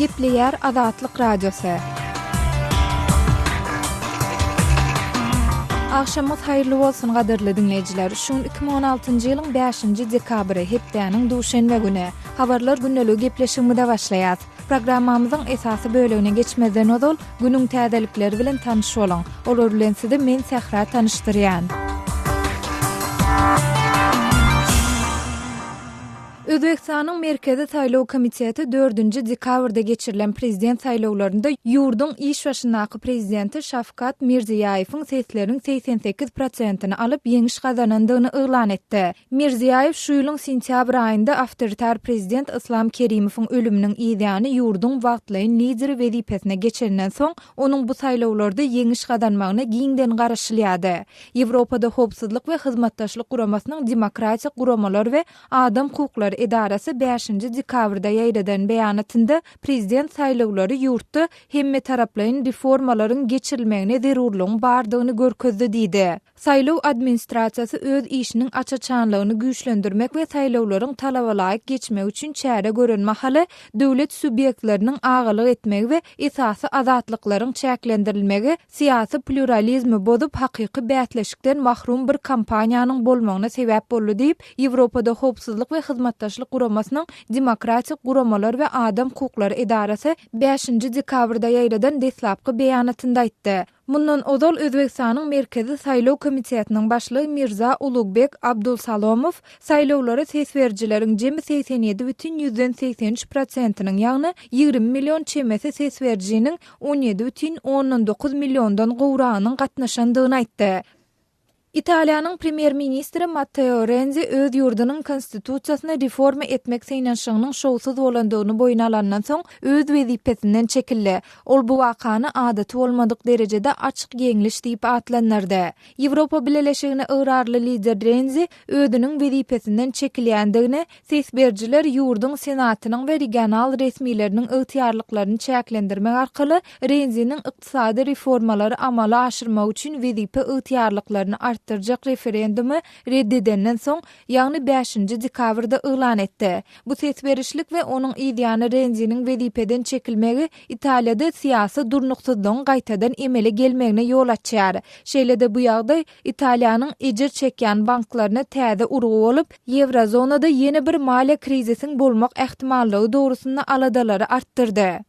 Gepleýär Azatlyk Radiosy. Agşamyňyz haýyrly bolsun gadyrly diňleýjiler. Şu gün 2016-njy ýylyň 5-nji dekabry, hepdäniň duşenbe güni. Habarlar gündeligi gepleşigimize başlaýas. Programmamyzyň esasy bölegine geçmezden ozal, günüň täzelikleri bilen tanyş boluň. Olar bilen sizi men Sähra tanyşdyrýan. Özbegistanyň Merkezi saýlaw komiteti dördünji dekabrda geçirilen prezident saýlawlarynda ýurduň iş başyndaky prezidenti Şawkat Mirziýaýewiň sesleriň 88 prosentini alyp ýeňiş gazanandygyny yglan etdi. Mirziýaýew şu ýylyň sentýabr aýynda awtoritar prezident Yslam Kerimowyň ölüminiň yzýany ýurduň wagtlaýyn lideri wezipesine geçenden soň, onuň bu saýlawlarda ýeňiş gazanmagyna giňden garaşylýardy. Ýewropada Howpsuzlyk we Hyzmatdaşlyk Guramasynyň Demokratik guramalar we adam hukuklary edarasy bäşinji dekabrda ýaýradan beýanatynda prezident saýlawlary ýurtda hemmetaraplaýyn reformalaryň geçirilmegine zerurlygyň bardygyny görkezdi diýdi. Saýlaw administrasiýasy öz işiniň aç-açanlygyny güýçlendirmek we saýlawlaryň talabalaýyk geçmegi üçin çäre gören mahaly, döwlet subýektleriniň agalyk etmegi we esasy azatlyklaryň çäklendirilmegi syýasy plýuralizmi bozup, hakyky bäsleşikden mahrum bir kampaniýanyň bolmagyna sebäp boldy diýip, Ýewropada Howpsuzlyk we Hyzmatdaşlyk Guramasynyň Demokratik guramalar we adam hukuklary edarasy bäşinji dekabrda ýaýradan deslapky beýanatynda aýtdy. Mundan ozal Özbegistanyň Merkezi saýlaw komitetiniň başlygy Mirza Ulugbek Abdulsalomow saýlawlara ses berijileriň jemi 87 bütin ýüzden 83 prosentiniň, ýagny 20 million çemesi ses berijiniň 17 bütin ondan 9 milliondan gowragynyň gatnaşandygyny aýtdy. Italiýanyň premýer-ministri Matteo Renzi öz ýurdunyň konstitusiýasyny reforma etmek synanyşygynyň şowsuz bolandygyny boýun alandan soň, öz wezipesinden çekildi. Ol bu wakany adaty bolmadyk derejede açyk ýeňliş diýip atlandyrdy. Ýewropa Bileleşigine ygrarly lider Renzi özüniň wezipesinden çekilýändigini Ses berijiler ýurduň Senatynyň we regional resmileriniň ygtyýarlyklaryny çäklendirmek arkaly Renziniň ykdysady reformalary amala aşyrmak üçin wezipe ygtyýarlyklaryny artdyrjak referendumy red edenden soň, ýagny bäşinji dekabrda yglan etdi. Bu ses berişlik we onuň yzýany Renziniň wezipeden çekilmegi Italiýada syýasy durnuksyzlygyň gaýtadan emele gelmegine ýol açýar. Şeýle-de bu ýagdaý Italiýanyň ejir çekýän banklaryna täze urgy bolup, ýewrozonada ýene bir maliýe krizisiň bolmak ähtimallygy dogrusynda aladalary artdyrdy.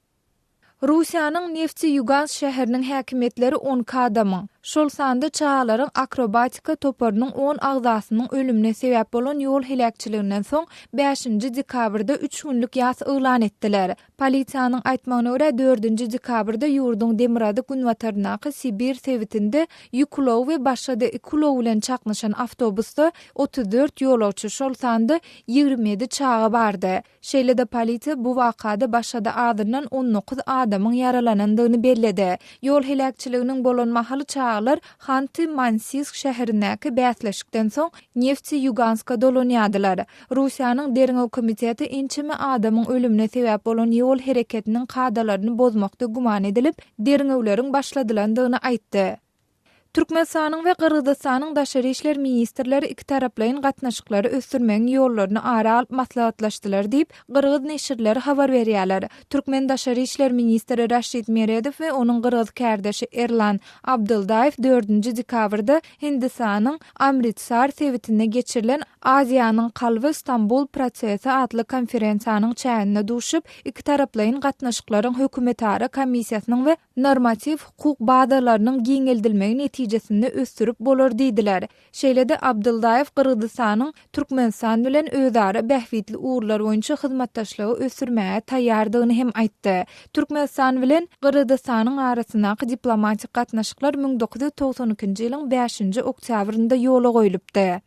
Russiýanyň Nefteýugansk şäheriniň häkimiýetleri 12 adamyň, şol sanda çagalaryň akrobatika toparynyň on agzasynyň ölümine sebäp bolan ýol heläkçiliginden soň bäşinji dekabrda üç günlük ýas yglan etdiler. Polisiýanyň aýtmagyna görä, dördünji dekabrda ýurduň demirgazyk-günbataryndaky Sibir sebitinde ýük ulagy we başga-da iki ulag bilen çaknyşan awtobusda 34 ýolagçy, şol sanda 27 çaga bardy. Şeýle-de polisiýa bu wakada başga-da azyndan 19 adamyň ýaralanandygyny belledi. Ýol heläkçiliginiň bolan mahaly çagalar Hanty-Mansiýsk şäherindäki bäsleşikden soň Nefteýuganska dolanýardylar. Russiýanyň Derňew komiteti ençeme adamyň ölümine sebäp bolan ýol hereketiniň kadalaryny bozmakda güman edilip, derňewleriň başladylandygyny aýtdy. Türkmenistanyň we Gyrgyzystanyň daşary işler ministrleri ikitaraplaýyn gatnaşyklary ösdürmegiň ýollaryny ara alyp maslahatlaşdylar diýip, gyrgyz neşirleri habar berýärler. Türkmen daşary işler ministri Raşid Meredow we onuň gyrgyz kärdeşi Erlan Abdyldaýew dördünji dekabrda Hindistanyň Amritsar sebitinde geçirilen Aziýanyň kalby Stambul prosesi atly konferensiýanyň çäginde duşup, ikitaraplaýyn gatnaşyklaryň hökümetara komissiýasynyň we normatiw-hukuk bazalarynyň giňeldilmegi netijesinde ösdürip bolar diýdiler. Şeýle-de Abdyldaýew Gyrgyzystanyň Türkmenistan bilen özara bähbitli ugurlar boýunça hyzmatdaşlygy ösdürmäge taýýardygyny hem aýtdy. Türkmenistan bilen Gyrgyzystanyň arasyndaky diplomatik gatnaşyklar 1992-nji ýylyň bäşinji oktýabrynda ýola goýlupdy.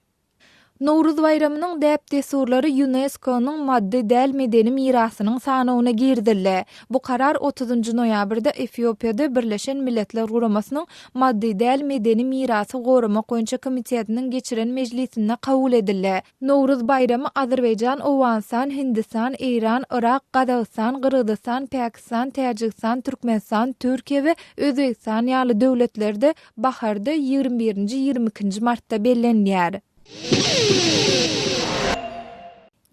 Nowruz baýramynyň däp-dessurlary ÝUNESKO-nyň maddy däl medeni mirasynyň sanawyna girizildi. Bu karar otuzynjy noýabrda Efiopiýada Birleşen Milletler Guramasynyň Maddy däl medeni mirasy goramak boýunça komitetiniň geçiren mejlisinde kabul edildi. Nowruz baýramy Azerbaýjan, Owganystan, Hindistan, Eýran, Yrak, Gazagystan, Gyrgyzystan, Pakistan, Täjigistan, Türkmenistan, Türkiýe we Özbegistan ýaly döwletlerde baharda ýigrimi birinji, ýigrimi ikinji martda bellenilýär.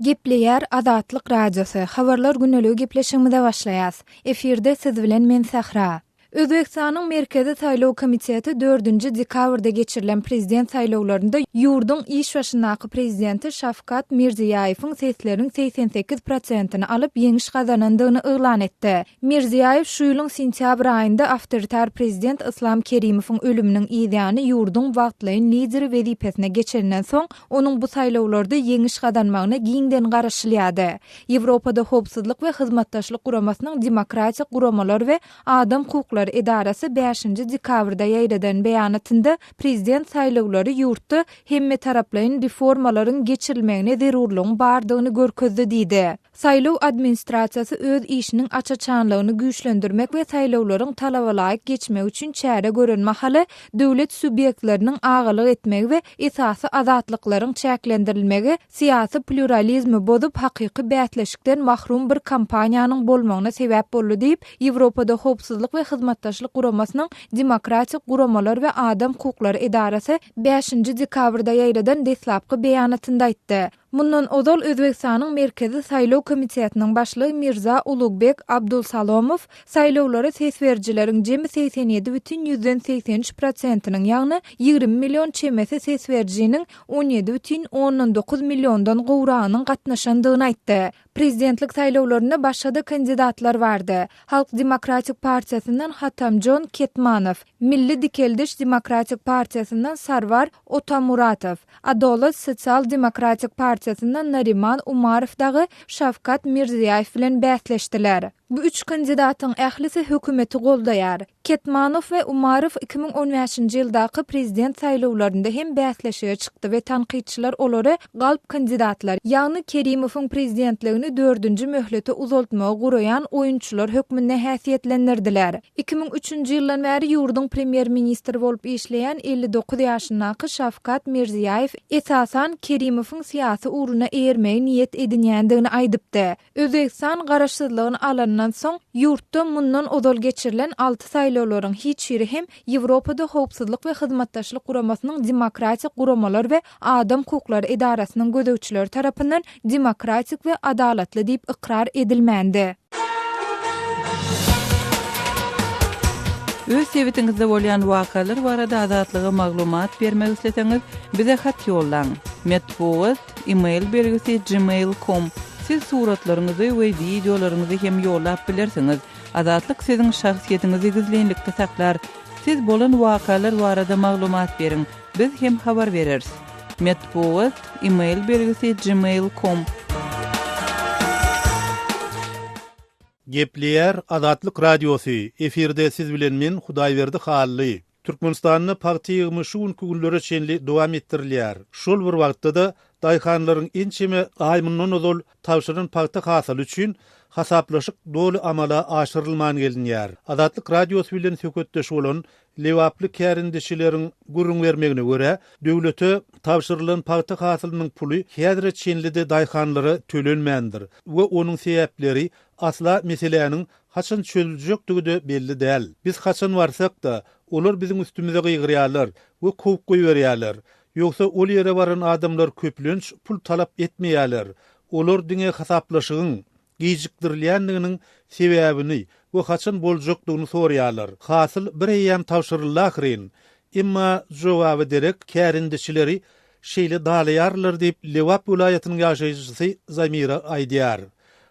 Gepleýär Azatlyk Radiosy, Habarlar güneligi gepleşigimize başlaýas. Efirde siz bilen men Sähra. Özbegistanyň Merkezi saýlaw komiteti dördünji dekabrda geçirilen prezident saýlawlarynda ýurduň iş başyndaky prezidenti Şawkat Mirziýaýewiň sesleriň 88 prosentini alyp ýeňiş gazanandygyny yglan etdi. Mirziýaýew şu ýylyň sentýabr aýynda awtoritar prezident Yslam Kerimowyň ölüminiň yzýany ýurduň wagtlaýyn lideri wezipesine geçenden soň, onuň bu saýlawlarda ýeňiş gazanmagyna giňden garaşylýardy. Ýewropada Howpsuzlyk we Hyzmatdaşlyk Guramasynyň Demokratik guramalar we adam hukuklary edarasy bäşinji dekabrda ýaýradan beýanatynda prezident saýlawlary ýurtda hemmetaraplaýyn reformalaryň geçirilmegine zerurlygyň bardygyny görkezdi diýdi. Saýlaw administrasiýasy öz işiniň aç-açanlygyny güýçlendirmek we saýlawlaryň talabalaýyk geçmegi üçin çäre gören mahaly, döwlet subýektleriniň agalyk etmegi we esasy azatlyklaryň çäklendirilmegi syýasy plýuralizmi bozup, hakyky bäsleşikden mahrum bir kampaniýanyň bolmagyna sebäp boldy diýip, Ýewropada Howpsuzlyk we Hyzmatdaşlyk Guramasynyň Demokratik guramalar we adam hukuklary edarasy bäşinji dekabrda ýaýradan deslapky beýanatynda aýtdy. Mundan ozal Özbegistanyň Merkezi saýlaw komitetiniň başlygy Mirza Ulugbek Abdulsalomow saýlawlara ses berijileriň jemi 87 bütin ýüzden 83 prosentiniň, ýagny 20 million çemesi ses berijiniň 17 bütin ondan 9 milliondan gowragynyň gatnaşandygyny aýtdy. Prezidentlik saýlawlarynda başga-da kandidatlar bardy. Halk demokratik partiýasyndan Hatamjon Ketmanow, Milli dikeldiş demokratik partiýasyndan Sarwar Otamuratow, Adolat sosial-demokratik partiýasyndan Nariman Umarow dagy Şawkat Mirziýaýew bilen bäsleşdiler. Bu üç kandidatyň ählisi hökümeti goldaýar. Ketmanow we Umarow 2015-nji ýyldaky prezident saýlawlarynda hem bäsleşige çykdy we tankytçylar olary galp kandidatlar, ýagny Kerimowyň prezidentligini dördünji möhlete uzaltmagy guraýan oýunçylar hökmünde häsiýetlendirdiler. 2003-nji ýyldan bäri ýurduň premýer-ministri bolup işleýän 59 ýaşyndaky Şawkat Mirziýaýew esasan Kerimowyň syýasy ugruna eýermegi niýet edinýändigini aýdypdy. Özbegistan garaşsyzlygyny alandan soň, ýurtda mundan ozal geçirilen alty saýlawlaryň hiç biri hem Ýewropada Howpsuzlyk we Hyzmatdaşlyk Guramasynyň Demokratik guramalar we adam hukuklary edarasynyň gözegçileri tarapyndan demokratik we adalatly diýip ykrar edilmändi. Öz sebitiňizde bolýan wakalar barada Azatlyga maglumat bermek isleseňiz, bize hat ýollaň. Metbugat, e-mail belgisi gmail com. Siz suratlaryňyzy we wideolaryňyzy hem ýollap bilersiňiz. Azatlyk siziň şahsyýetiňizi gizlinlikde saklar. Siz bolan wakalar barada maglumat beriň, biz hem habar bereris. Metbugat, e-mail belgisi gmail com. Gepleýär Azatlyk Radiosy, efirde siz bilen men Hudaýberdi Hally. Türkmenistanda pagta ýygymy şu günki günlere çenli dowam etdirilýär. Şol bir wagtda-da, daýhanlaryň ençeme aý mundan ozal tabşyran pagta hasyly üçin hasaplaşyk doly amala aşyrylman gelinýär. Azatlyk Radiosy bilen söhbetdeş bolan Lebaply kärendeçileriň gürrüň bermegine görä, döwlete tabşyrylan pagta hasylynyň puly häzire çenli-de daýhanlara tölenmändir we onuň sebäpleri asla meseläniň haçan çözüljekdigi-de belli däl. Biz haçan barsak-da, olar biziň üstümize gygyrýarlar we kowup goýberýärler. Ýogsa ol ýere baran adamlar köplenç pul talap etmeýärler. Olar diňe hasaplaşygyň gijikdirilýändiginiň sebäbini we haçan boljakdygyny soraýarlar. Hasyl bir eýýäm tabşyryldy ahyryn. Emma jogaba derek kärendeçileri şeýle dalaýarlar diýip, Lebap welaýatynyň ýaşaýjysy Zamira aýdýar.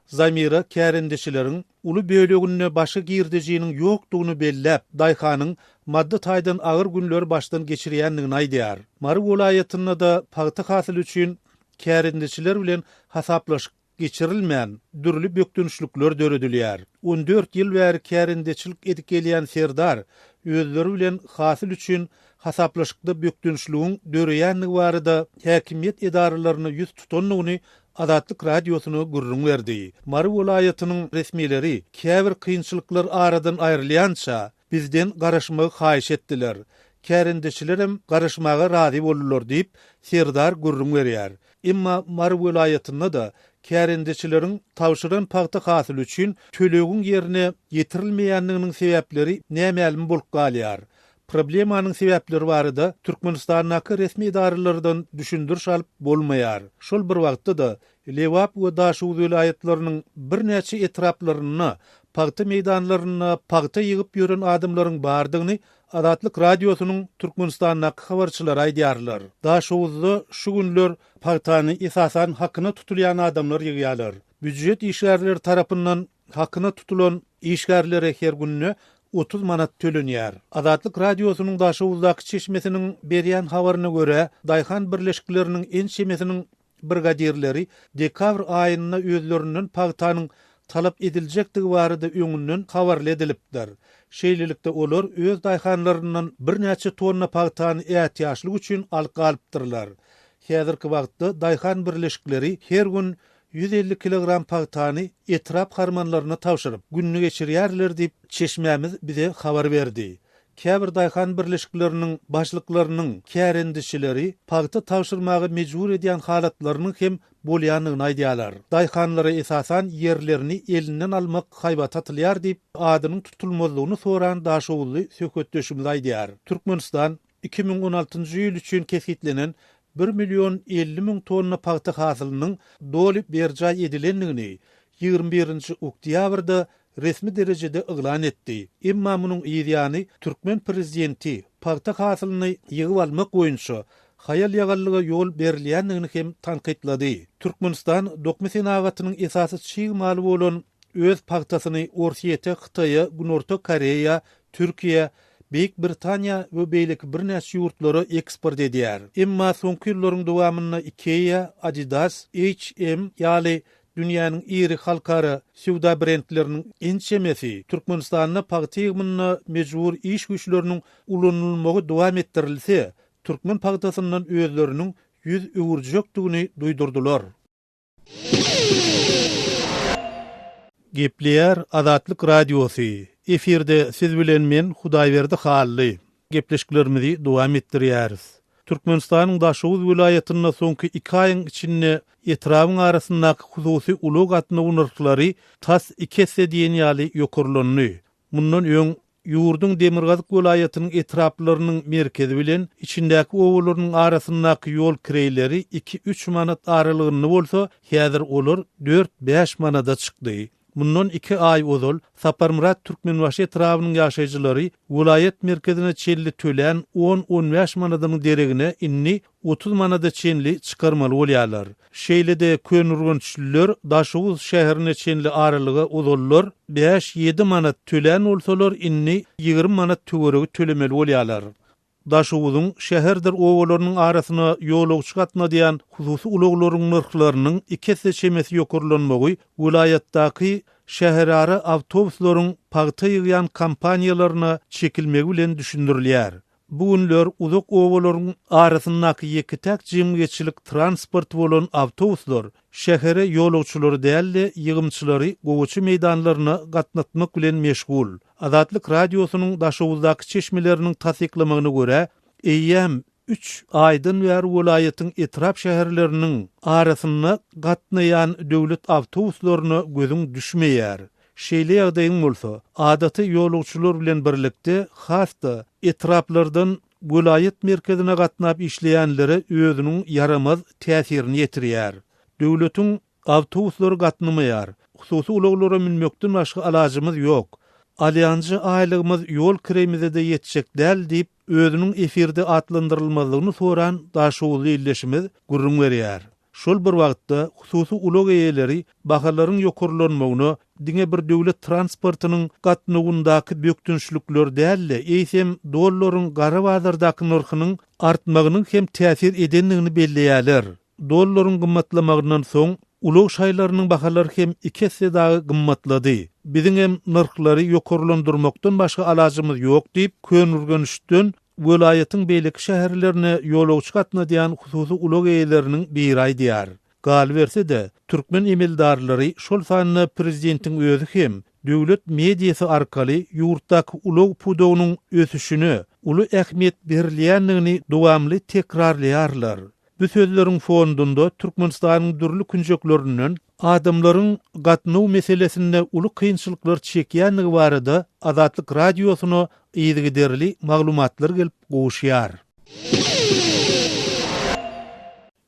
Zamira kärendeçileriň uly böleginde başga girdejiniň ýokdugyny belläp, daýhanyň maddy taýdan agyr günleri başdan geçirýändigini aýdýar. Mary welaýatynda-da pagta hasyly üçin kärendeçiler bilen hasaplaşyk geçirilmän, dürli bökdençlikler döredilýär. On dört ýyl bäri kärendeçilik edip gelýän Serdar özleri bilen hasyl üçin hasaplaşykda bökdençligiň döreýändigi barada häkimiýet edaralaryna ýüz tutandygyny Azatlyk Radiosyna gürrüň berdi. Mary welaýatynyň resmileri käbir kynçylyklar aradan aýrylýança, bizden garaşmagy haýyş etdiler. Kärendeçilerem garaşmaga razy boldular diýip, Serdar gürrüň berýär. Emma Mary welaýatynda-da kärendeçileriň tabşyran pagta hasyly üçin tölegiň ýerine ýetirilmeýändiginiň sebäpleri nämälim bolup galýar. Problemanyň sebäpleri barada Türkmenistandaky resmi edaralardan düşündiriş alyp bolmaýar. Şol bir wagtda-da, Lebap we Daşoguz welaýatlarynyň birnäçe etraplarynda pagta meýdanlarynda pagta ýygyp ýören adamlaryň bardygyny Azatlyk Radiosynyň Türkmenistandaky habarçylary aýdýarlar. Daşoguzda şu günler pagtany esasan hakyna tutulýan adamlar ýygýarlar. Býujet işgärleri tarapyndan hakyna tutulan işgärlere her günde 30 manat tölenýär. Azatlyk Radiosynyň Daşoguzdaky çeşmesiniň berýän habaryna görä, daýhan birleşikleriniň ençemesiniň brigadirleri dekabr aýynda özlerinden pagtanyň talap ediljekdigi barada öňünden habarly edilipdir. Şeýlelikde, olar öz daýhanlaryndan birnäçe tonna pagtany ätiýaçlyk üçin alyp galypdyrlar. Häzirki wagtda daýhan birleşikleri her gün 150 kilogram pagtany etrap harmanlaryna tabşyryp, gününi geçirýärler diýip, çeşmämiz bize habar berdi. Käbir daýhan birleşikleriniň başlyklarynyň kärendeçileri pagta tabşyrmaga mejbur edýän halatlarynyň hem bolýandygyny aýdýarlar. Daýhanlara esasan ýerlerini elinden almak haýbat atylýar diýip, adynyň tutulmazlygyny soran daşoguzly söhbetdeşimiz aýdýar. Türkmenistan 2016-njy ýyl üçin kesgitlenen bir million 50 müň tonna pagta hasylynyň doly berjaý edilendigini 21-nji oktýabrda resmi derejede yglan etdi. Emma munuň yz ýany türkmen prezidenti pagta hasylyny ýygyp almak boýunça haýal-ýagallyga ýol berilýändigini hem tankytlady. Türkmenistan dokma senagatynyň esasy çig maly bolan öz pagtasyny Orsýete, Hytaýa, Günorta Koreýa, Türkiýä, Beýik Britaniýa we beýleki birnäçe ýurtlara eksport edýär. Emma soňky ýyllaryň dowamynda Ikea, Adidas, H&M ýaly dünýäniň iri halkara söwda brendleriniň ençemesi Türkmenistanda pagta ýygymynda mejbur iş güýçleriniň ulanylmagy dowam etdirilse, türkmen pagtasyndan özleriniň ýüz öwürjekdigini duýdurdylar. Gepleýär Azatlyk Radiosy, Efirde siz bilen men Hudaýberdi Hally. Gepleşiklerimizi dowam etdirýäris. Türkmenistanyň Daşoguz welaýatynda soňky iki aýyň içinde etrabyň arasyndaky hususy ulag gatnawy nyrhlary tas iki esse diýen ýaly ýokarlandy. Mundan öň, ýurduň demirgazyk welaýatynyň etraplarynyň merkezi bilen içindäki obalarynyň arasyndaky ýol kireýleri iki-üç manat aralygynda bolsa, häzir olar dört-bäş manada çykdy. Mundan iki aý ozal Saparmyrat Türkmenbaşy etrabynyň ýaşaýjylary welaýat merkezine çenli tölän on-on bäş manadynyň deregine indi 30 manada çenli çykarmaly bolýarlar. Şeýle-de köneürgençliler Daşoguz şäherine çenli aralyga ozallar bäş-ýedi manat tölän bolsalar, indi 20 manat töweregi tölemeli bolýarlar. Daşoguzyň şäherdir obalarynyň arasyna ýolagçy gatnadýan hususy ulaglaryň nyrhlarynyň iki esse çemesi ýokarlanmagy welaýatdaky şäherara awtobuslaryň pagta ýygýan kompaniýalaryna çekilmegi bilen düşündirilýär. Bu günler uzak obalaryň arasyndaky ýeke-täk jemgyýetçilik transporty bolan awtobuslar şähere ýolagçylary däl-de, ýygymçylary gowaça meýdanlaryna gatnatmak bilen meşgul. Azatlyk Radiosynyň Daşoguzdaky çeşmeleriniň tassyklamagyna görä, eýýäm üç aýdan bäri welaýatyň etrap-şäherleriniň arasynda gatnaýan döwlet awtobuslaryna gözüň düşmeýär. Şeýle ýagdaýyň bolsa, adaty ýolagçylar bilen birlikde, has-da etraplardan welaýat merkezine gatnap işleýänlere özüniň ýaramaz täsirini ýetirýär. Döwletiň awtobuslary gatnamaýar. Hususy ulaglara münmekden başga alajymyz ýok. Alýanja aýlygymyz ýol kireýimize-de ýetjek däl diýip, özüniň efirde atlandyrylmazlygyny soran daşoguzly ildeşimiz gürrüň berýär. Şol bir wagtda, hususy ulag eýeleri bahalaryň ýokarlanmagyna diňe bir döwlet transportynyň gatnawyndaky bökdençlikler däl-de, eýsem, dollaryň gara bazardaky nyrhynyň artmagynyň hem täsir edendigini belleýärler. Dollaryň gymmatlamagyndan soň, ulag şaýlarynyň bahalary hem iki esse dagy gymmatlady. Biziňem nyrhlary ýokarlandyrmakdan başga alajymyz ýok diýip, Köneürgençden Welaýatyň beýleki şäherlerine ýolagçy gatnadýan hususy ulag eýeleriniň biri aýdýar. Galyberse-de, türkmen emeldarlary, şol sanda prezidentiň özi hem döwlet mediasy arkaly ýurtdaky ulag pudagynyň ösüşine uly ähmiýet berilýändigini dowamly tekrarlaýarlar. Bu sözleriň fondunda Türkmenistanyň dürli künjeklerinden adamlaryň gatnaw meselesinde uly kynçylyklar çekýändigi barada Azatlyk Radiosyna yzygiderli maglumatlar gelip gowuşýar.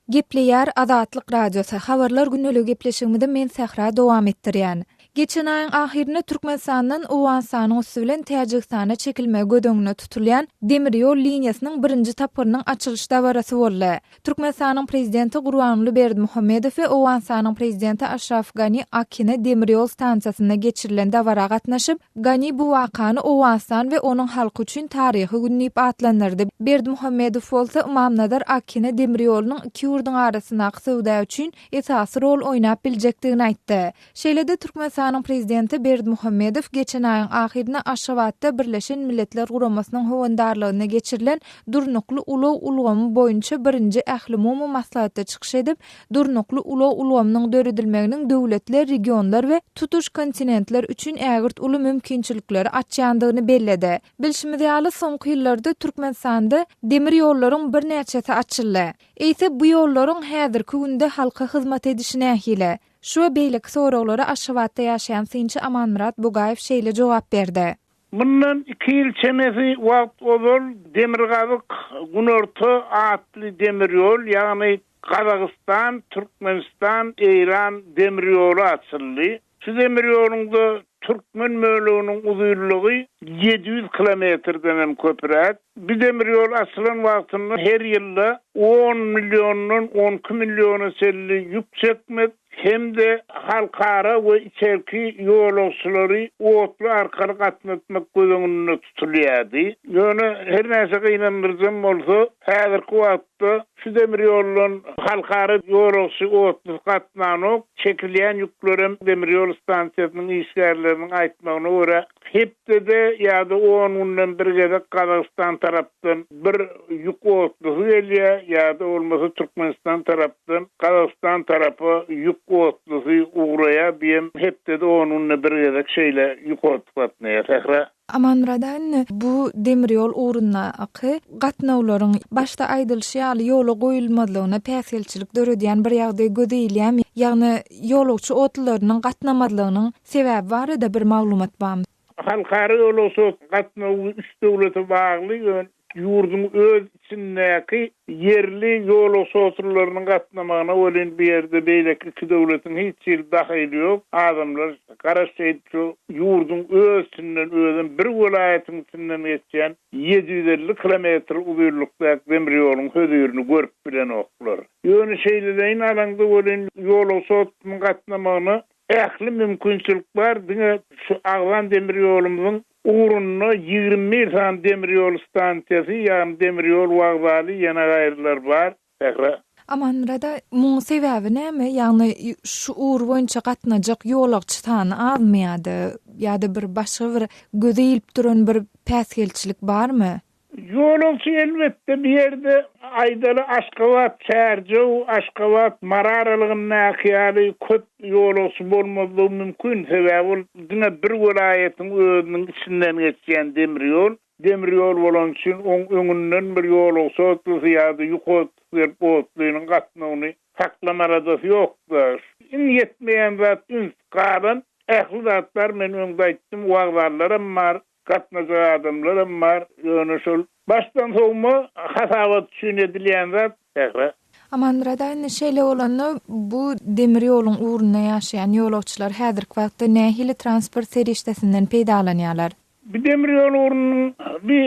Gepleýär Azatlyk Radiosy, Habarlar gündeligi gepleşigimizi men Sähra dowam etdirýän. Geçen aýyň ahyrynda Türkmenistandan Owganystanyň üsti bilen Täjigistana çekilmegi göz öňünde tutulýan demir ýol liniýasynyň birinji tapgyrynyň açylyş dabarasy boldy. Türkmenistanyň Prezidenti Gurbanguly Berdimuhamedow we Owganystanyň Prezidenti Aşraf Gani Akina demir ýol stansiýasynda geçirilen dabara gatnaşyp, Gani bu wakany Owganystan we onuň halky üçin taryhy gün diýip atlandyrdy. Berdimuhamedow bolsa Ymamnazar Akina demir ýolunyň iki ýurduň arasyndaky söwda üçin esasy rol oýnap biljekdigini aýtdy. Şeýle-de Türkmenistanyň Prezidenti Berdimuhamedow geçen aýyň ahyrynda Aşgabatda Birleşen Milletler Guramasynyň howandarlygynda geçirilen Durnukly ulag ulgamy boýunça birinji ählumumy maslahatda çykyş edip, durnukly ulag ulgamynyň döredilmeginiň döwletler, regionlar we tutuş kontinentler üçin ägirt uly mümkinçilikleri açýandygyny belledi. Bilşimiz ýaly, soňky ýyllarda Türkmenistanda demir ýollaryň birnäçesi açyldy. Eýse, bu ýollaryň häzirki günde halka hyzmat edişi nähili? Şu we beýleki soraglara Aşgabatda ýaşaýan synçy Amanmyrat Bugaýew şeýle jogap berdi. Mundan iki ýyl çemesi wagt ozal Demirgazyk, Günorta atly demir ýol, ýagny Gazagystan, Türkmenistan, Eýran demir ýoly açyldy. Şu demir ýoluň-da türkmen böleginiň uzynlygy 700 kilometrden hem köpräk. Bu demir ýol açylan wagtynda her ýylda on milliondan on iki milliona çenli ýük çekmek hem-de halkara we içerki ýolagçylary otly arkaly gatnatmak göz öňünde tutulýardy. Ýöne her näçe gynandyryjam bolsa, häzirki wagtda şu demir ýoldan halkara ýolagçy otlusy gatnanok, çekilýän ýüklerem demir ýol stansiýasynyň işgärleriniň aýtmagyna görä, Hepdede ýa-da on günden bir gezek Gazagystan tarapdan bir ýük otlusy gelýär, ýa-da bolmasa Türkmenistan tarapdan Gazagystan tarapa ýük otlusy ugraýar, bu hem hepdede on günde bir gezek şeýle ýük otlusy gatnaýar. Sähra. Amanmyrat aga indi bu demir ýol ugrundaky gatnawlaryň başda aýdylyşy ýaly ýola goýulmazlygyna päsgelçilik döredýän bir ýagdaý göze ilýärmi? Ýagny ýolagçy otlularynyň gatnamazlygynyň Sebäbi barada bir maglumat barmy? Halkara ýolagçy gatnawy üç döwlete bagly, ýöne ýurduň öz içindäki ýerli ýolagçy otlylarynyň gatnamagyna welin bu ýerde beýleki iki döwletiň hiç hili dahyly ýok. Adamlar garaş şeýdip şu ýurduň öz içinden özem bir welaýatyň içinden geçýän 750 kilometr uzynlykdaky demir ýoluň hözirini görüp bilenoklar. Ýöne şeýleleýin alaňda welin ýolagçy otlynyň gatnamagyna Ähli mümkinçilik bar, diňe şu agzan demir ýolumyzyň ugrunda 21 sany demir ýol stansiýasy, ýagny demir ýol wokzaly, ýene gaýrylar bar. Sähra. Amanmyrat aga, muň sebäbi näme? Ýagny şu ugur boýunça gatnajak ýolagçy sany azmy ýa-da ýa-da bir başga bir göze ilip duran bir päsgelçilik barmy? Ýolagçy elbetde bu ýerde aýdaly Aşgabat, Çärjew, Aşgabat, Mary aralygyndaky ýaly köp ýolagçy bolmazlygy mümkin, sebäbi ol diňe bir welaýatyň özüniň içinden geçýän demir ýol. Demir ýol bolany üçin oň öňünden bir ýolagçy otlusy ýa-da ýük otlusy gelip otlynyň gatnawyny saklamaradasy ýok-da. Iň ýetmeýän zat üns, galan ähli zat bar, men öňde aýtdym, wokzallaram bar, Gatnajak adamlaram bar, ýöne şol başdan sowma hasabat üçin edilýän zat, Sähra. Amanmyrat aga, indi şeýle bolanda, bu demir ýoluň ugrunda ýaşaýan ýolagçylar häzirki wagtda nähili transport serişdesinden peýdalanýarlar? Bu demir ýol ugrunyň, bi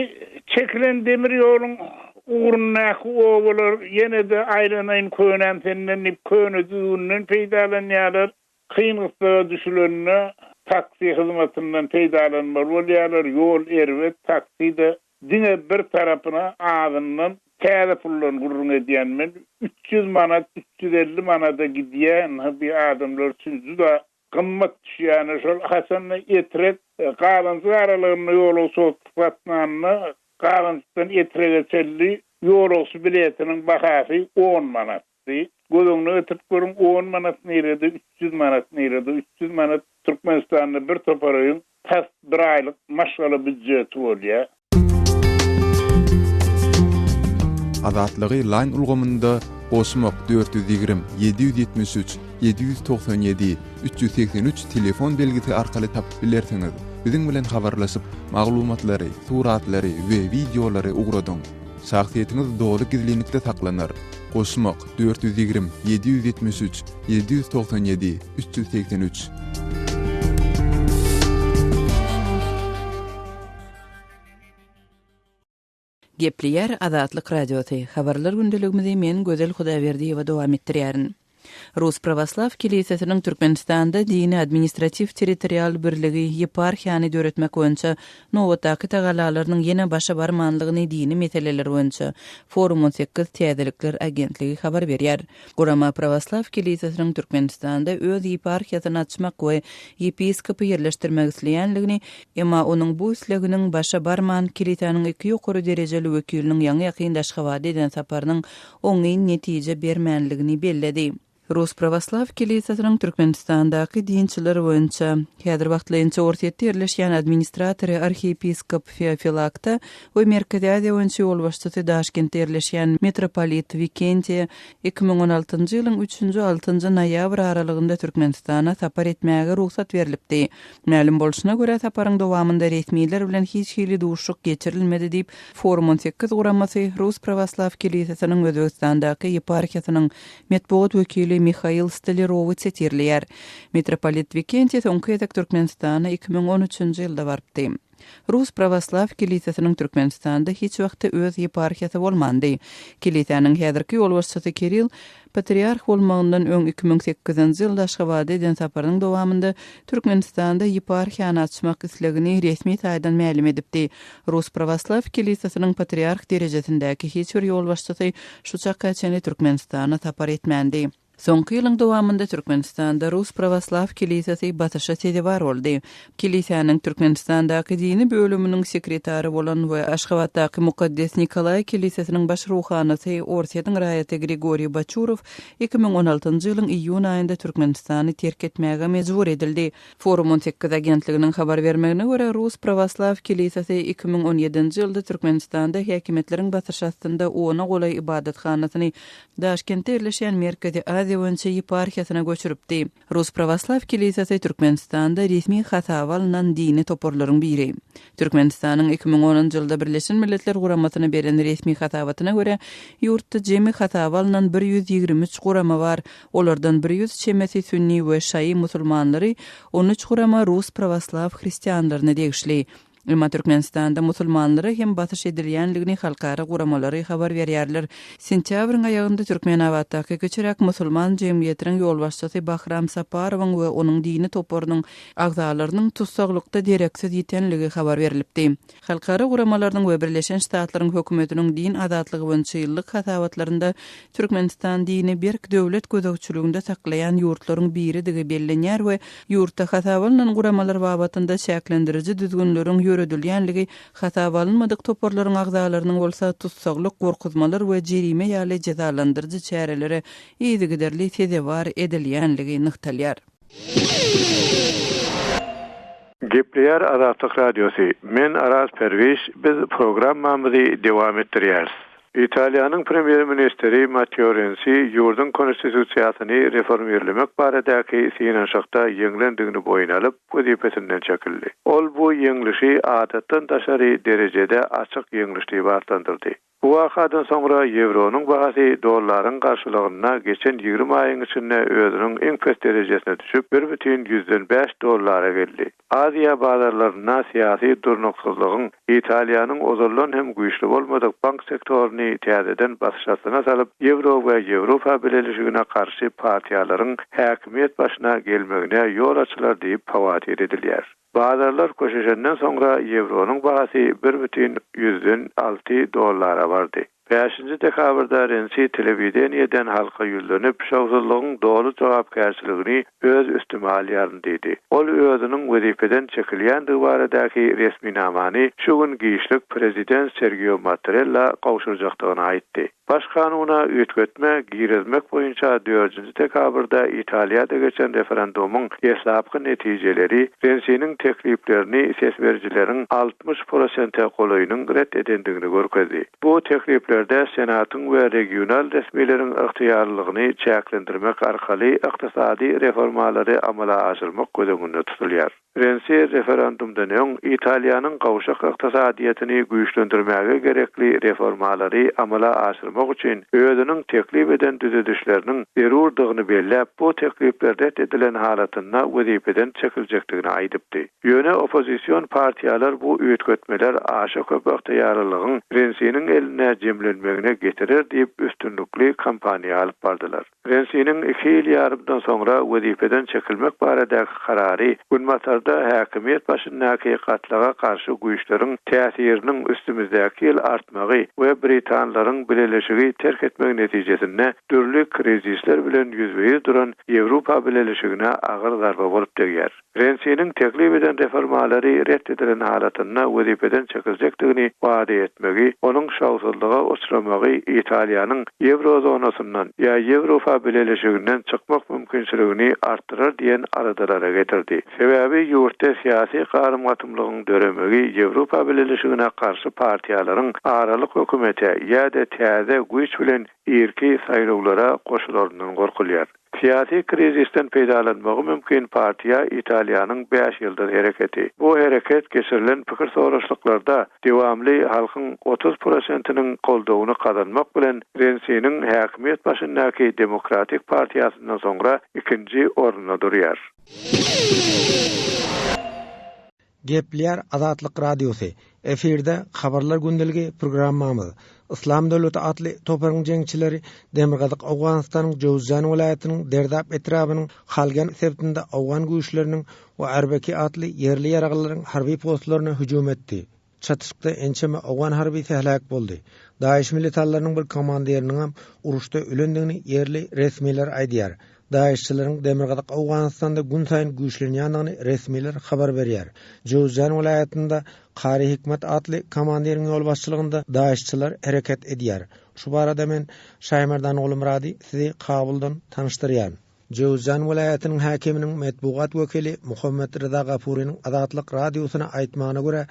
çekilen demir ýoluň ugrundaky obalar ýene-de aýlanaýyn könäm senden diýip köne düzgünden peýdalanýarlar. Kyn gyssaga düşülende taksi hyzmatyndan peýdalanmaly bolýarlar, ýol erbet, taksi-de diňe bir tarapyna azyndan, täze puldan gürrüň edýän men, 300 manat, 350 manada gidýär, ynha bi adamlar üçin juda gymmat düşýär, şol haçanda Etrek, Galanjyk aralygynda ýolagçy otlusy gatnanda, Galanjykdan Etrege çenli ýolagçy biletiniň bahasy on manat. Diýip, göz öňüne getirip görüň, on manat nirede, 300 manat nirede? 300 manat Türkmenistanda bir topar öýüň tas bir aýlyk maşgala býudjeti bolýar. Azatlygy Line ulgamynda goşmak 420 773 797 383 telefon belgisi arkaly tapyp bilersiňiz. Biziň bilen habarlaşyp, maglumatlary, suratlary we wideolary ugradyň. Şahsyýetiňiz doly gizlinlikde saklanar. Goşmak 420 773 797 383. Gepleýär Azatlyk Radiosy, Habarlar gündeligimizi men Gözel Hudaýberdiýewa dowam etdirýärin. Rus Prawoslaw kilisesiniň Türkmenistanda dini administratiw-territorial birligi, ýeparhiýany döretmek boýunça nobatdaky tagallalarynyň ýene başa barmanlygyny dini meseleler boýunça Forum 18 täzelikler agentligi habar berýär. Gurama Prawoslaw kilisesiniň Türkmenistanda öz ýeparhiýasyny açmak we ýepiskopy ýerleşdirmek isleýänligini, emma onuň bu isleginiň başa barman, kilisäniň iki ýokary derejeli wekiliniň ýaňy-ýakynda Aşgabada eden saparynyň oňyn netije bermänligini belledi. Rus Prawoslaw kilisesiniň Türkmenistandaky dinçiler boýunça häzir wagtlaýynça Orsýetde ýerleşýän administratory arhiýepiskop Feofilakta we Merkezi Aziýa boýunça ýolbaşçysy Daşkentde ýerleşýän mitropolit Wikentiýe 2016-njy ýylyň üçünji-altynjy noýabr aralygynda Türkmenistana sapar etmäge rugsat berlipdi. Mälim bolşuna görä, saparyň dowamynda resmiler bilen hiç hili duşuşyk geçirilmedi diýip, Forum 18 guramasy Rus Prawoslaw kilisesiniň Özbegistandaky ýeparhiýasynyň metbugat wekili Mihail Stolýarowy sitirleýär. Mitropolit Wikentiý soňky gezek Türkmenistana 2013-nji ýylda barypdy. Rus Prawoslaw kilisesiniň Türkmenistanda hiç wagtda öz ýeparhiýasy bolmandy. Kilisäniň häzirki ýolbaşçysy Kirill patriarh bolmagyndan öň 2008-nji ýylda Aşgabada eden saparynyň dowamynda Türkmenistanda ýeparhiýany açmak islegini resmi taýdan mälim edipdi. Rus Prawoslaw kilisesiniň patriarh derejesindäki hiç bir ýolbaşçysy şu çaka çenli Türkmenistana sapar etmändi. Soňky ýylyň dowamynda Türkmenistanda Rus Prawoslaw kilisesi basyşa sezewar boldy. Kilisäniň Türkmenistandaky dini bölüminiň sekretary bolan we Aşgabatdaky Mukaddes Nikolaý kilisesiniň baş ruhanysy Orsýetiň raýaty Grigoriý Baçurow 2016-njy ýylyň iýun aýynda Türkmenistany terk etmäge mejbur edildi. Forum 18 agentliginiň habar bermegine görä, Rus Prawoslaw kilisesi 2017-nji ýylda Türkmenistanda häkimiýetleriň basyşy astynda ona golaý ybadathanasyny Daşkentde ýerleşýän Merkezi Aziýa boýunça ýeparhiýasyna göçüripdi. Rus Prawoslaw kilisesi Türkmenistanda resmi hasaba alnan dini toparlaryň biri. Türkmenistanyň 2010-njy ýylda Birleşen Milletler Guramasyna beren resmi hasabatyna görä, ýurtda jemi hasaba alnan 123 gurama bar, olardan 100 çemesi sünni we şaýy musulmanlary, 13 gurama rus prawoslaw hristianlaryna degişli. Emma Türkmenistanda musulmanlara hem basyş edilýänligini halkara guramalary habar berýärler. Sentýabryň aýagynda Türkmenabatdaky kiçiräk musulman jemgyýetiniň ýolbaşçysy Bahram Saparowyň we onuň dini toparynyň agzalarynyň tussaglykda dereksiz ýitenligi habar berlipdi. Halkara guramalarynyň we Birleşen Ştatlaryň hökümetiniň din azatlygy boýunça ýyllyk hasabatlarynda Türkmenistan dini berk döwlet gözegçiliginde saklaýan ýurtlaryň biridigi bellenýär we ýurtda hasaba alnan guramalar babatynda çäklendiriji düzgünleriň ýöredilýänligi, hasaba alynmadyk toparlaryň agzalarynyň bolsa tussaglyk, gorkuzmalar we jerime ýaly jezalandyryjy çärelere yzygiderli sezewar edilýänligi nygtalýar. Gepleýär Azatlyk Radiosy, Men Araz Perwiş, biz programmamyzy dewam etdirýäris. Italiýanyň premýer-ministri Matteo Rensi ýurduň konstitusiýasyny reformirlemek baradaky synanyşykda ýeňlendigini boýun alyp, wezipesinden çekildi. Ol bu ýeňlişi adatdan daşary derejede açyk ýeňliş diýip atlandyrdy. Bu wakadan soňra ýewronyň bahasy dollaryň garşylygynda geçen 20 aýyň içinde özüniň iň pes derejesine düşüp, bir bütin ýüzden bäş dollara geldi. Aziýa bazarlarynda syýasy durnuksyzlygyň Italiýanyň ozaldan hem güýçli bolmadyk bank sektoryny täzeden basyş astyna salyp, ýewro we Ýewropa Bileleşigine garşy partiýalaryň häkimiýet başyna gelmegine ýol açylar diýip howatyr edilýär. Bazarlar köşeşenden soňra ýewronyň bahasy bir bütin ýüzden alty dollara bardy. Bäşinji dekabrda Rensi telewideniýeden halka ýüzlenip, şowsuzlygyň doly jogapkärçiligini öz üstüme alýaryn diýdi. Ol özüniň wezipeden çekilýändigi baradaky resminamany şu gün giçlik prezident Sergio Mattarella gowşurjakdygyny aýtdy. Baş kanuna üýtgetme girizmek boýunça dördünji dekabrda Italiýada geçen referendumyň deslapky netijeleri Rensiniň tekliplerini ses berijileriň 60 prosente golaýynyň ret edendigini görkezdi. Bu teklipleriň. Düzedişlerde Senatyň we regional resmileriň ygtyýarlylygyny çäklendirmek arkaly ykdysady reformalary amala aşyrmak göz öňünde tutulýar. Rensi referendumdan öň Italiýanyň gowşak ykdysadyýetini güýçlendirmäge gerekli reformalary amala aşyrmak üçin özüniň teklip eden düzedişleriniň zerurdygyny belläp, bu teklipler ret edilen halatynda wezipeden çekiljekdigini aýdypdy. Ýöne oppozision partiýalar bu üýtgetmeler aşa köp ygtyýarlylygyň Rensiniň elinde jemlenmegine getirer diýip üstünlikli kampaniýa alyp bardylar. Rensiniň iki ýyl ýarymdan soňra wezipeden çekilmek baradaky karary Günbatarda häkimiýet başyndaky gatlaga garşy güýçleriň täsiriniň üstümizdäki ýyl artmagy we britanlaryň bileleşigi terk etmegi netijesinde dürli krizisler bilen ýüzbe-ýüz duran Ýewropa Bileleşigine agyr zarba bolup degýär. Rensiniň teklip eden reformalary ret edilen halatynda wezipeden çekiljekdigini wada etmegi, onuň şowsuzlyga uçramagy Italiýanyň ýewro zonasyndan ýa Ýewropa Bileleşiginden çykmak mümkinçiligini artdyrar diýen aladalara getirdi. Sebäbi ýurtda syýasy garym-gatymlygyň döremegi Ýewropa Bileleşigine garşy partiýalaryň aralyk hökümete ýa-da täze güýç bilen irki saýlawlara goşularyndan gorkulýar. Syýasy krizisden peýdalanmagy mümkin partiýa Italiýanyň Bäş ýyldyz hereketi. Bu hereket geçirilen pikir soraşlyklarda dewamly halkyň 30 prosentiniň goldawyny gazanmak bilen Rensiniň häkimiýet başyndaky Demokratik partiýasyndan soňra ikinji orunda durýar. Gepleýär Azatlyk Radiosy, Efirde Habarlar gündeligi programmamyz. Yslam döwleti atly toparyň jeňçileri demirgazyk Owganystanyň Jöwüzjan welaýatynyň Derdap etrabynyň Halgen sebitinde owgan güýçleriniň we Arbeki atly ýerli ýaraglylaryň harby postlaryna hüjüm etdi. Çatyşykda ençeme owgan harbysy heläk boldy. DAIŞ militanlarynyň bir komandiriniňem uruşda ölendigini ýerli resmiler aýdýar. DAIŞ-çileriň demirgazyk Owganystanda günsaýyn güýçlenýändigini resmiler habar berýär. Jöwüzjan welaýatynda Kary Hikmet atly komandiriň ýolbaşçylygynda DAIŞ-çiler hereket edýär. Şu barada men Şaýmerdan Gulumyrady sizi Kabuldan tanyşdyrýan. Jöwüzjan welaýatynyň häkiminiň metbugat wekili Muhammet Ryza Gapurynyň Azatlyk Radiosyna aýtmagyna görä,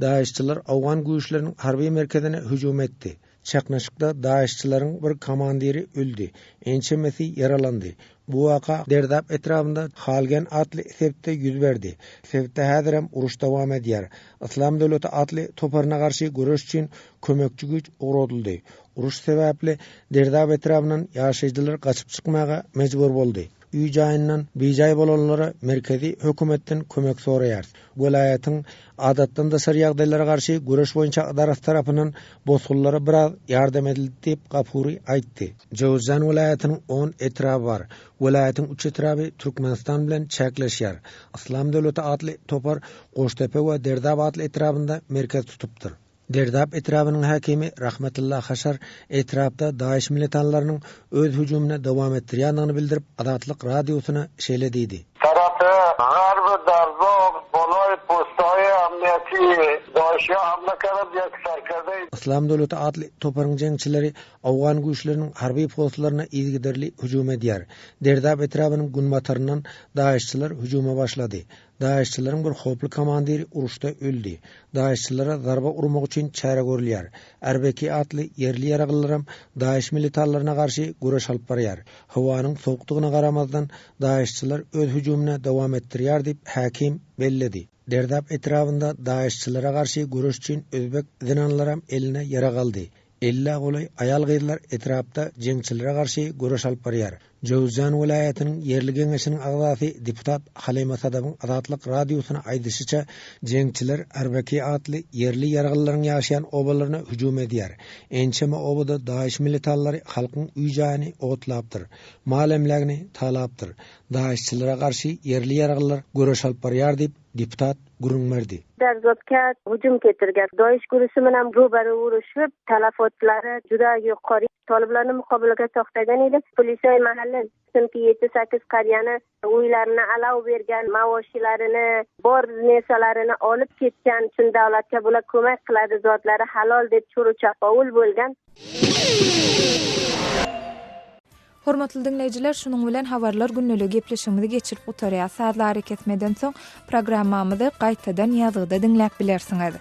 DAIŞ-çiler owgan güýçleriniň harby merkezine hüjüm etdi. Çaknyşykda DAIŞ-çileriň bir komandiri öldi, ençemesi ýaralandy. Bu waka Derdap etrabynda Halgen atly sebitde ýüz berdi. Sebitde häzirem uruş dowam edýär. Yslam döwleti atly toparyna garşy göreş üçin kömekçi güýç ugradyldy. Uruş sebäpli Derdap etrabyndan ýaşaýjylar gaçyp çykmaga mejbur boldy. Öý-jaýyndan bijaý bolanlara merkezi hökümetden kömek soraýarys. Welaýatyň Adatdan daşary ýagdaýlara garşy göreş boýunça ydarasy tarapyndan bosgunlara biraz ýardam edildi diýip, Gapuri aýtdy. Jöwüzjan welaýatynyň on etraby bar. Welaýatyň üç etraby Türkmenistan bilen çäkleşýär. Yslam döwleti atly topar Goştepe we Derdap atly etrabynda merkez tutupdyr. Derdap etrabynyň häkimi Rahmetulla Haşar etrapda DAIŞ militanlarynyň öz hüjümini dowam etdirýändigini bildirip, Azatlyk Radiosyna şeýle diýdi. Tarapy garby Dardab bolaý postaýy amniýeti DAIŞ-a hamla kerip ýek serkerdey. Yslam döwleti atly toparyň jeňçileri owgan güýçleriniň harby postlaryna yzygiderli hüjüm edýär. Derdap etrabynyň günbataryndan DAIŞ-çylar hüjüme başlady. DAIŞ-çileriň bir howply komandiri uruşda öldi. DAIŞ-çilere zarba urmak üçin çäre görülýär. Arbeki atly ýerli ýaraglylaram DAIŞ militanlaryna garşy göreş alyp barýar. Howanyň sowukdygyna garamazdan, DAIŞ-çiler öz hüjümini dowam etdirýär diýip, häkim belledi. Derdap etrabynda DAIŞ-çilere garşy göreş üçin özbek zenanlaram eline ýarag aldy. Ellä golaý aýal-gyzlar etrapda jeňçilere garşy göreş alyp barýar. Jöwüzjan welaýatynyň ýerli geňeşiniň agzasy deputat Halyma Sadabyň Azatlyk Radiosyna aýdyşyça, jeňçiler Arbeki atly ýerli ýaraglylaryň ýaşaýan obalaryna hüjüm edýär. Ençeme obada DAIŞ militanlary halkyň öý-jaýyny otlapdyr, mal-emlägini talapdyr. DAIŞ-çilere garşy ýerli ýaraglylar göreş alyp barýar diýip, deputat gürrüň berdi. Derzotkä hüjüm getirgen DAIŞ gürüsi bilen robaru uruşyp, talafotlary juda ýokary. Talyplarny muqobilaga to'xtagan edi. Polisay mahalla sinfi yetti-sakkiz qariyani uylarini alov bergan, mavoshilarini, bor narsalarini olib ketgan uchun davlatga bular ko'mak qiladi, zotlari halol deb cho'ri chapovul bo'lgan. Hormatly diňleýjiler, şunuň bilen Habarlar gündeligi gepleşigimizi geçirip gutarýas. Sazly arakesmeden soň programmamyzy gaýtadan ýazgyda diňläp bilersiňiz.